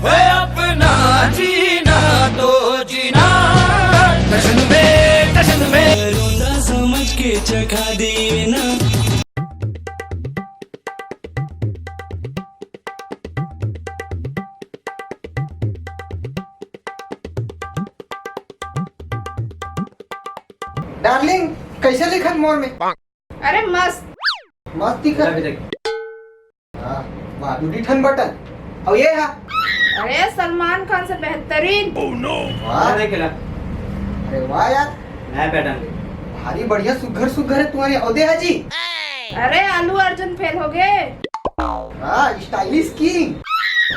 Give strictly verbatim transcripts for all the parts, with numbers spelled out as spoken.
है अपना जीना तो जीना, जश्न में, जश्न में। रोंदा समझ के चखा देना। डार्लिंग, कैसे लिखत मोर में? अरे मस्त। मस्त दिखत। अभी देख। हाँ, वाह, दू ठन बटन। अउ ये हा? अरे सलमान खान से बेहतरीन। वाह। अरे देख ला। अरे वाह यार। नया पैटर्न। भारी बढ़िया, सुग्घर सुग्घर है तुम्हारे। अउ दे हा जी। अरे आलू अर्जुन फेल हो गए। हाँ, स्टाइलिश किंग।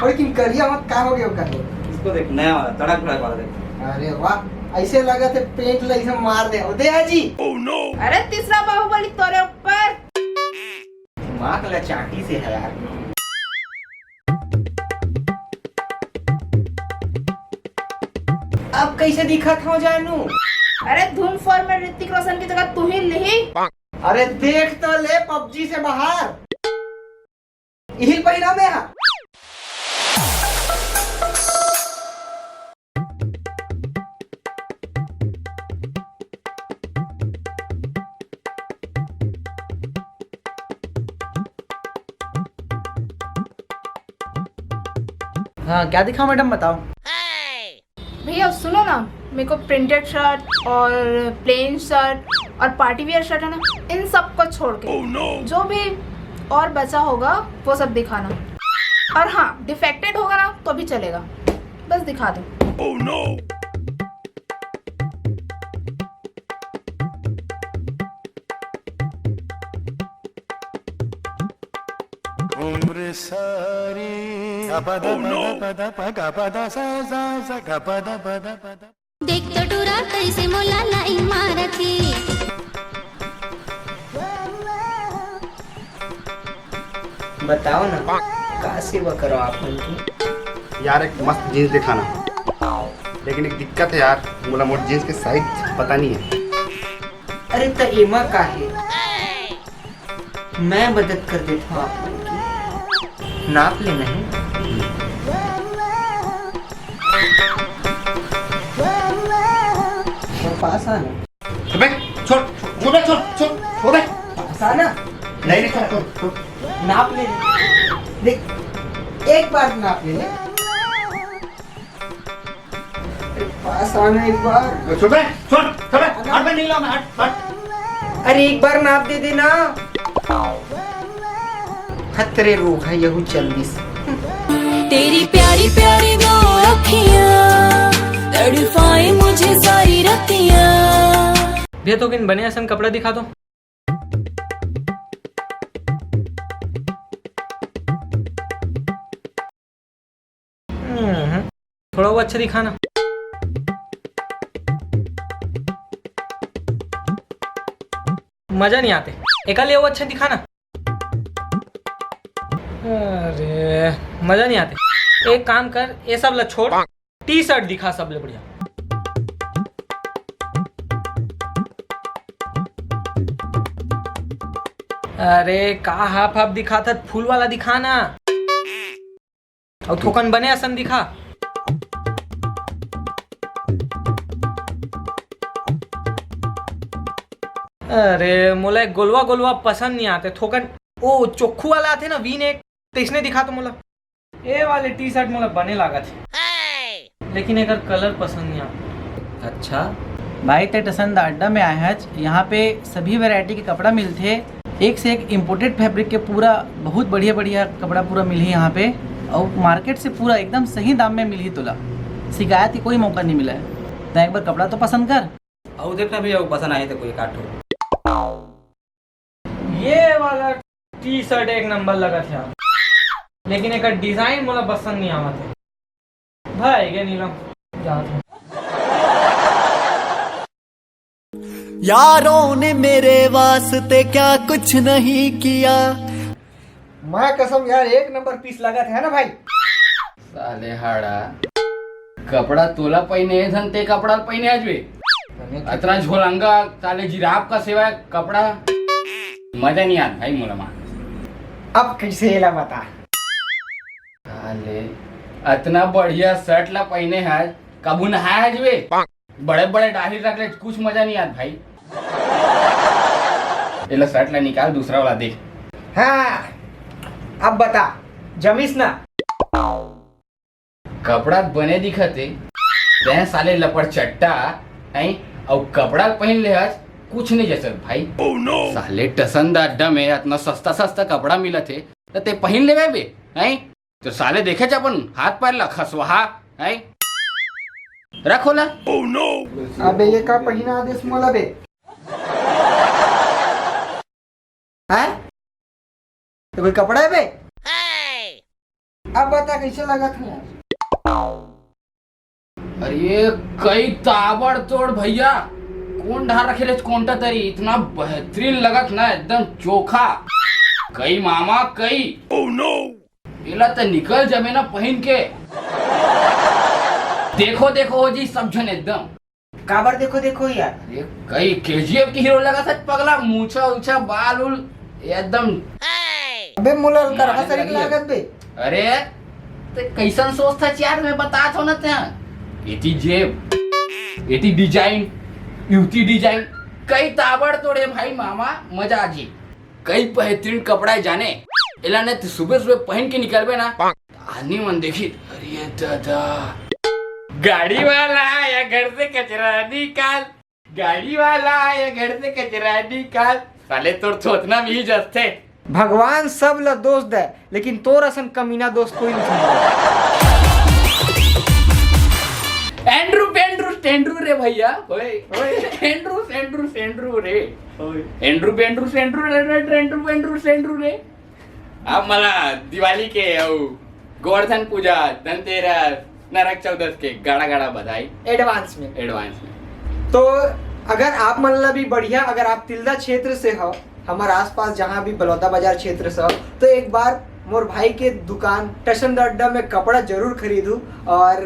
थोड़ी किन करिया मत का हो गया ओकर? इसको देख, नया वाला, तड़क भड़क वाला देख। अरे वाह, ऐसे लगा थे पेंट ला ऐसे मार दे। अउ दे हा जी। अरे तीसरा बाहुबली तोरे ऊपर। दिमाग ला चाटी से है यार। अब कैसे दिखत हो जानू? अरे धूम फोर में ऋतिक रोशन की जगह तू ही लिही। अरे देख तो ले पबजी से बाहर। यही पहिरा में हा। हाँ, क्या दिखाऊं मैडम, बताओ। भैया सुनो ना, मेरे को प्रिंटेड शर्ट और प्लेन शर्ट और पार्टी वियर शर्ट है ना, इन सब को छोड़ के जो भी और बचा होगा वो सब दिखाना। और हाँ, डिफेक्टेड होगा ना तो भी चलेगा, बस दिखा दो। उम्र सारी गपदा पदा पदा प गपदा सा सा सा गपदा पदा पदा। देख तो टूरा कैसे मोला लाइन मारत हे। बताओ ना, का सेवा करो आप मन की? यार, एक मस्त जींस दिखाना, लेकिन एक दिक्कत है यार, मोला मोर जींस के साइज पता नहीं है। अरे, त एमा का है, मैं मदद कर देता हूँ आप मन की। नाप लेना है। और पास आना। अबे, छोड़, छोड़, छोड़, छोड़, छोड़, छोड़ बे। पास आना। नहीं, नहीं, छोड़, छोड़, छोड़। नाप ले। देख, एक बार नाप ले ले। अरे, पास आना एक बार। छोड़ बे, छोड़, छोड़ बे। हट बे, नहीं लाऊं मैं, हट, हट। अरे, एक बार नाप दे देना। खतरे रोग है, यहू चल दिस। तेरी प्यारी प्यारी दो अखियां तड़पाए मुझे सारी रतियां। भैया, तो किन बने असन कपड़ा दिखा दो। हम्म, थोड़ा वो अच्छा दिखाना। मजा नहीं आते। एका ले वो अच्छा दिखाना। अरे, मजा नहीं आते। एक काम कर, ये सब ला छोड़, टी शर्ट दिखा सबले बढ़िया। अरे, का हाफ हाफ दिखाथस, फुल वाला दिखा ना। अउ थोकन बने असन दिखा। अरे, मोला एक गोलवा गोलवा पसंद नहीं आते, थोकन ओ चोखू वाला आथे ना, वी नेक, तइसने दिखा तो मोला। ए वाले टी शर्ट मोला बने लागत हे, लेकिन एकर कलर पसंद नहीं आता। अच्छा भाई, ते टसन दा अड्डा में आए हच। यहाँ पे सभी वैरायटी के कपड़ा मिलथे, एक से एक इम्पोर्टेड फैब्रिक के पूरा बहुत बढ़िया बढ़िया कपड़ा पूरा मिलही यहाँ पे, और मार्केट से पूरा एकदम सही दाम में मिलही तोला। शिकायत के कोई मौका नहीं मिला है। तो एक बार कपड़ा तो पसंद कर। अउ देख ना भैया, वो पसंद आए तो कोई काटो। ये वाला टी शर्ट एक नंबर लगत हे, लेकिन एकर डिजाइन मोला पसंद नहीं आवत हे। भाई गे नीलम, जात हे। यारों ने मेरे वास्ते क्या कुछ नहीं किया। मैं कसम यार, एक नंबर पीस लगत हे ना भाई। साले हाड़ा, कपड़ा तोला पहिने हे धन, ते कपड़ा पहिने आज बे। तने अतरा झोलंगा, साले जिराफ का सेवा कपड़ा। मजा नहीं आत भाई मोला मार। अब कैसे एला बता? साले, अतना बढ़िया शर्ट ला पहिने हस, कभू नहाए हस बे? बड़े बड़े दाढ़ी रख ले, कुछ मजा नहीं आत भाई। एला शर्ट ला निकाल, दूसरा वाला देख। हाँ, अब बता, जमिस ना? कपड़ा बने दिखत हे, तैं साले लपड़ चट्टा, हैं? अउ कपड़ा पहिन ले हस, कुछ नहीं जचत भाई। साले टसन दा अड्डा में अतना सस्ता सस्ता कपड़ा मिलत हे, त तैं पहिन लेबे बे, हैं? तो साले देखे च अपन हाथ पैर ला खसवाहा, हैं? रख ओला। अबे ये का पहिना देस मोला बे? हैं? तो कोई कपड़ा है बे? अब बता कैसे लगत है? अरे कई ताबड़तोड़ भैया, कोन डाहर रखे रे कोंटा तरी, इतना बेहतरीन लगत ना, एकदम चोखा। कई मामा कई। एला त निकल जमे ना पहिन के। देखो देखो हो जी सब झन एकदम। काबर देखो देखो यार? अरे कई केजीएफ के हीरो लगत हे पगला, मूछा उछा बाल उल एकदम। अबे मोला हल्का मारे रहा सरीक लगी है। लागत बे। अरे ते कैसन सोचथस यार, मैं बतात हो ना ते। एती जेब, एती डिजाइन, यूती डिजाइन, कई ताबड़तोड़ हे भाई मामा, मजा आ जी। कई बेहतरीन कपड़ा हे जाने, एला ने ते सुबह सुबह पहिन के निकलबे ना, आदमी मन देखी, अरे दादा, गाड़ी वाला आया घर से कचरा निकाल, गाड़ी वाला आया घर से कचरा निकाल। साले तोर थोथना में ही जसथे। भगवान सब ला दोष दे, लेकिन तोर असन कमीना दोस्त कोई नहीं समझे। एंड्रू पेंड्रू स्टेंड्रू रे भैया, ओए, ओए। एंड्रू सेंड्रू सेंड्रू रे, ओए। एंड्रू पेंड्रू स्टेंड्रू रे, रे, रे, एंड्रू पेंड्रू स्टेंड्रू रे। अब मला दिवाली के अउ गोवर्धन पूजा, धनतेरस, नरक चौदस के गाड़ा गाड़ा बधाई एडवांस में। एडवांस में। तो अगर आप मन ला भी बढ़िया, अगर आप तिल्दा क्षेत्र से हो, हमारे आसपास जहाँ भी बलौदा बाजार क्षेत्र से हो, तो एक बार मोर भाई के दुकान टशन अड्डा में कपड़ा जरूर खरीदू। और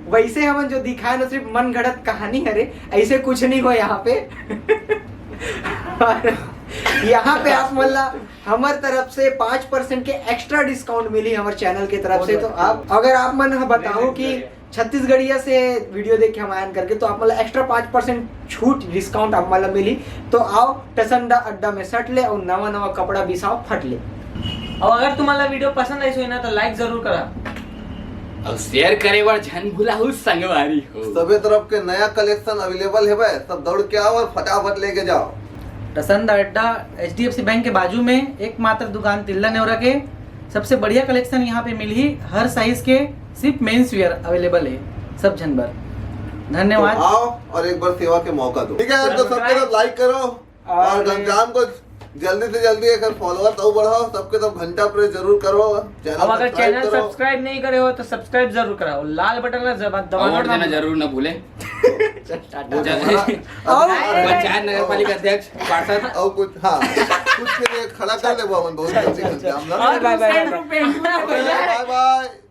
वैसे हमन जो दिखाए ना, सिर्फ मन घड़त कहानी हरे, ऐसे कुछ नहीं हो यहाँ पे। और यहाँ पे आप मन ला हमर तरफ से पाँच परसेंट के एक्स्ट्रा डिस्काउंट मिली हमर चैनल के तरफ से। तो आप, अगर आप मन ह बताओ कि छत्तीसगढ़िया से वीडियो देख के हम आयन करके, तो आप मन ला एक्स्ट्रा पाँच परसेंट छूट डिस्काउंट आप मन ला मिली। तो आओ टसन दा अड्डा में सट ले और नवा नवा कपड़ा बिसाओ फट ले। और अगर तुम्हारा वीडियो पसंद आई होई ना तो लाइक जरूर करा। और शेयर करे बर झन भुलाहू संगवारी हो। सबे तरफ के नया कलेक्शन अवेलेबल हे भाई, सब दौड़ के आओ और फटाफट लेके जाओ। टसन दा अड्डा एचडीएफसी बैंक के बाजू में एकमात्र दुकान तिल्दा नेवरा के। सबसे बढ़िया कलेक्शन यहाँ पे मिलही, हर साइज के सिर्फ मेंस वियर अवेलेबल है सब झन बर। धन्यवाद। तो आओ और एक बार सेवा के मौका दो। ठीक है, तो सबके साथ लाइक करो और और घनश्याम को जल्दी से जल्दी एक फॉलोअर तो बढ़ाओ, सबके सब घंटा प्रेस जरूर करो, चैनल अब अगर सब्सक्राइब चैनल करो। सब्सक्राइब नहीं करे हो तो सब्सक्राइब जरूर कराओ, लाल बटन ना जब दबाना और ना देना भूलो। जरूर ना भूले। चल, टाटा। वो जल्दी। हमारा और पंचायत नगर पालिका अध्यक्ष पार्षद और कुछ, हाँ, कुछ के लिए खड़ा कर ले वो अपन बहुत जल्दी घनश्याम ला। और बाय बाय, बाय बाय। बाय बाय।